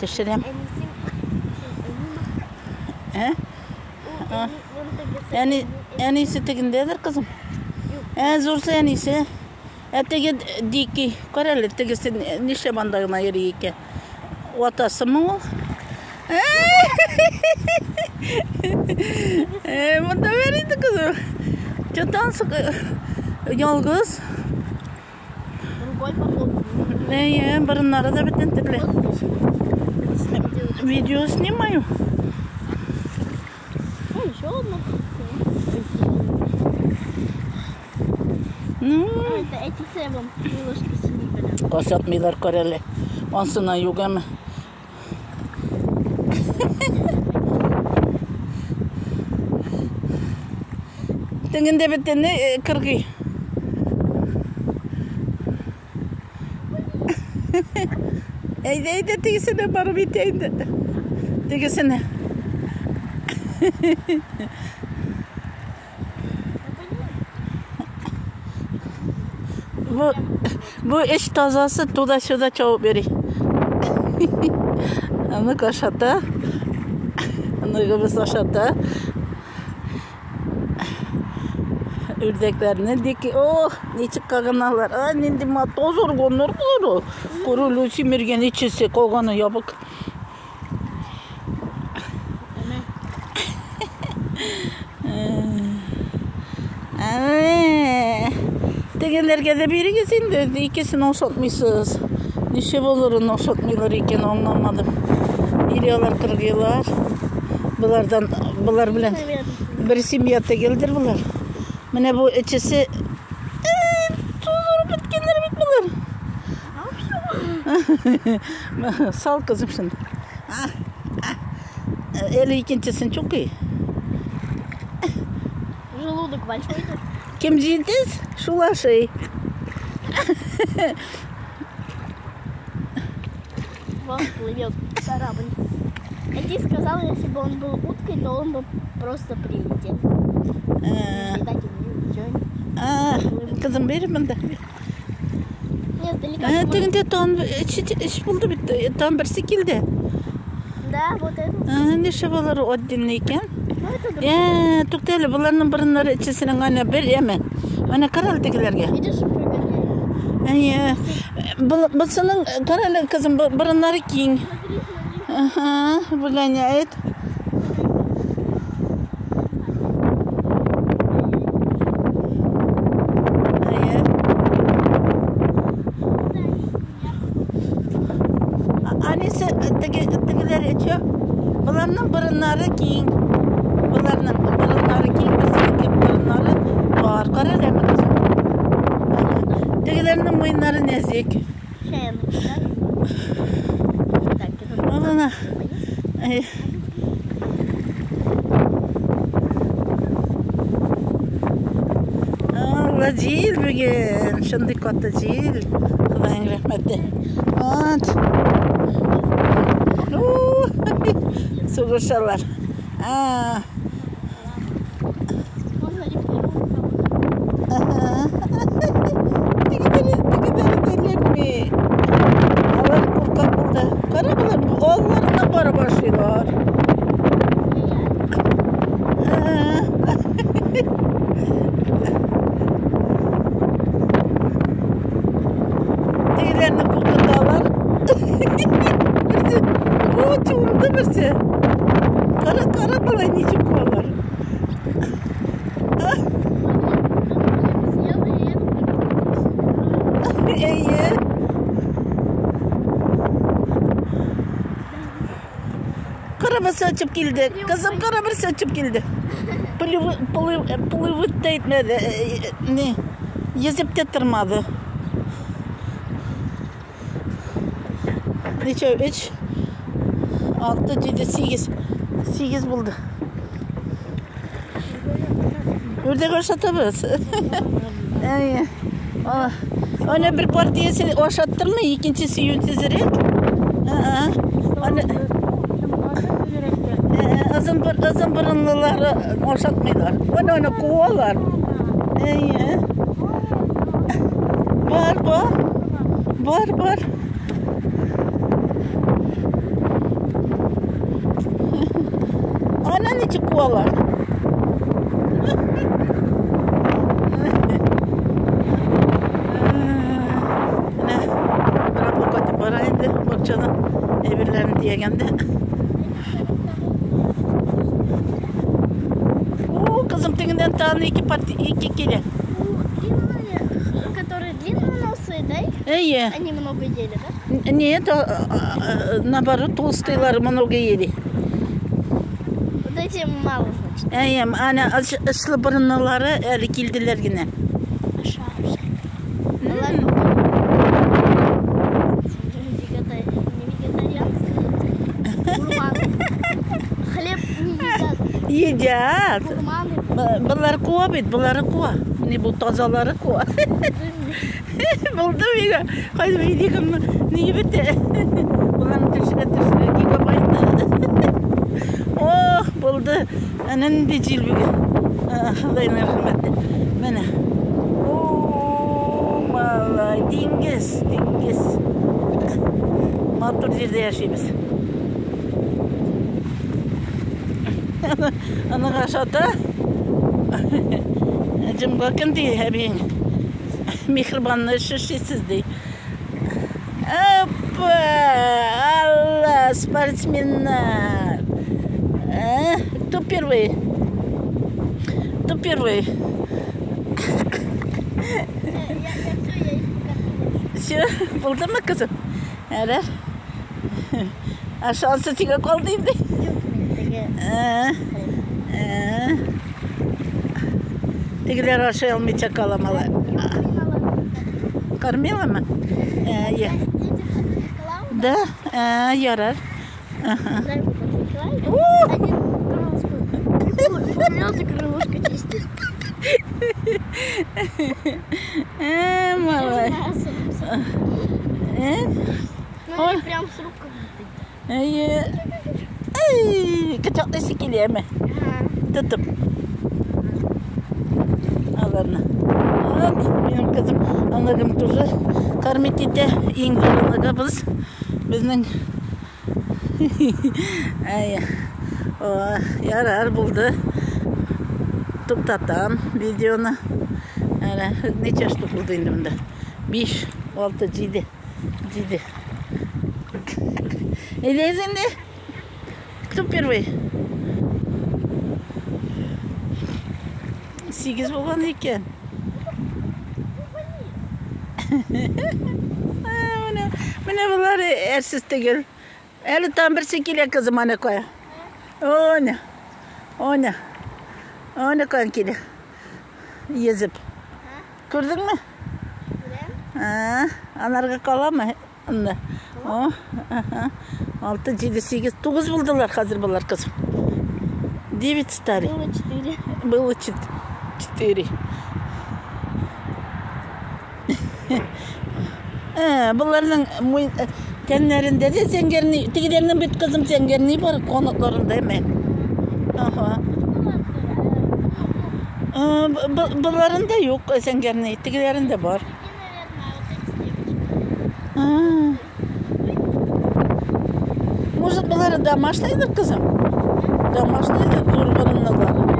Төшерәм. Ә? Әни, әнисе тегендәдер, кызым. Ә, зурсы әнисе. Ә теге дикий. Кара әле, тегесе нишләп анда гына йөри икән? Атасымы ул? Э, монда бер инде, кызым. Чотан ялгыз. Другой похож. Әйе, борыннары да бөтен төрле. Видео снимаю. А, еще одна. Ну, А, это эти целом немножко синие. Ашатмыйлар, кара әле. Ансына юк әме. Тегендә бөтене кыргый. Әйдә, әйдә, тегесенә барып итә инде. Тегесенә. Бу, бу эш тазасы туда-сюда чабып йөри. Аны ашата. Оныгыбыз ашата. Үрдәкләрне дики, о, ничек кагыналар. А, нинди матур органнар булар ул. Күрүле симергән ичесе, калганы ябык. Тегеләргә дә бирегез инде, икесен ошатмыйсыз. Ничә булырын ошатмыйлар икән, аңламадым. Или алар кыргыйлар. Булардан, булар белән бер семья тегелдер булар. Менә бу эчесе тузырып беткәннәр бит булар. Сал, кызым, шуны. Әле икенчесен чукый. Желудок большой тут. Кем җитез, шул ашый. Вон плывет корабль. Эдди сказал, если бы он был уткой, то он бы просто прилетел. Летать ничего. А, кызым, бир монда. Нет, далеко. Ә, тегендә тагын эш булды бит. Тагын берсе килде. Да, вот это. Ә, нишләп алар отдельно икән? Ну, это другой. Ә, тукта әле, боларның борыннары эчесенең әнә бер яме. Менә кара әле тегеләргә. Видишь, прыгали. Әйе. Бусының, кара әле, кызым, борыннары киң. Смотри, смотри. Ага, выгоняет. Әйе. Әнисе теге тегеләр эчә. Боларның борыннары киң. Боларның борыннары киң, берсенеке борыннары бар. Кара әле, кызым. Тегеләрнең муеннары нәзек. Сейчас я начинаю. Так, это Ана. Әйе. Алла, җил бүген. Шундый каты җил. Ходаның рәхмәте. Вот. Сугышалар. А, Вон, смотри, вперед. Тегеләре, тегеләре эләкми. Алар куркак булды. Кара, болар алларына барып ашыйлар. А. Тегеләрне куркыталар. Берсе, о, чумды берсе. Кара, кара, болай ничек куалар. Обезьяны и это. Әйе. Кара, берсе очып килде. Кызым, кара, берсе очып килде. Плывып та итмәде. Не, йөзеп тә тормады. Ничә? Өч, алты, җиде, сигез. Сигез булды. Үрдәк ашатабыз. Әйе. Аны бер партиясе ашаттырмый, икенчесе юньсезрәк. Аны озын бер озын борынлылары ашатмыйлар. Аны куалар. Әйе. Бар, бар. Бар, бар. Ничек куалар. Менә Рабо кайтып бара инде бакчадан әйберләрен төягәндә. О, кызым, тегеннән тагын ике пар ике килә. Длинные, которые длинноносые, да? Әйе. Они много ели, да? Нет, наоборот, толстыйлар много ели. Вот эти мало, значит. Әйе, әнә очлы борынлылары әле килделәр генә. Аша, аша. Не вегетарианские, гурманы. Хлеб не едят. Едят. Гурманы. Болар куа бит, болары куа. Менә бу тазалары куа. Булды миңа. Кайда видеом ни бетә. Боларны төшерә төшерә гигабайт. Ох, булды. Әнә нинди җил бүген. Ходайның рәхмәте. Менә. О, малай, диңгез, диңгез. Матур җирдә яшибез. Аны ашата. Җомга көн ди, әбиең. Миһербанны эшлисез ди. Опа! Алла, спортсменнар. А? Кто первый? Кто первый? Я все, я их покормила. Все, булдымы, кызым? Ярар. А шансы сиңа калды инде. Юк, мин теге Ә, ә. Тегеләр ашый алмыйча кала малай. Юк, мин аларны Кормиламы? Ә, я. Этих отвлекла. Да, ә, ярар. Ага. Дай вот отвлекла. У! Один крылышко. Плывет и крылышко чистит. Ә, малай. Ә? Ну, они прям с рук как будто. Әйе. Әй, кочаклыйсы киләме? Ага. Тотып. Аларны. Вот, минем кызым, оныгым тоже кормить итә. Иң зур оныгыбыз безнең. Әй. О, ярар булды. Туктатам видеоны. Әнә, ничә штук булды инде монда? 5, 6, 7. 7. Әйдәгез инде. Кто первый? 8 булган икән. Менә, менә болар әрсез түгел. Әле там берсе килә, кызым, әнә кая. Оня. Оня. Оня каян килә. Йөзеп. Күрдеңме? Күрәм. А, анарга каламы? Анда. О, аха. 6, 7, 8, 9 булдылар хәзер болар, кызым. 9 стали. Было 4. Было 4. Ә, боларның тәннәрендә дә зәңгәрни, тегеләрнең бит, кызым, зәңгәрни бар канатларында, әмә. Аха. Ә, боларында юк зәңгәрни, тегеләрендә бар. Наверное, вот эти девочки. А. Может, болары домашныйдыр, кызым? Домашныйдыр, зур борынлылары.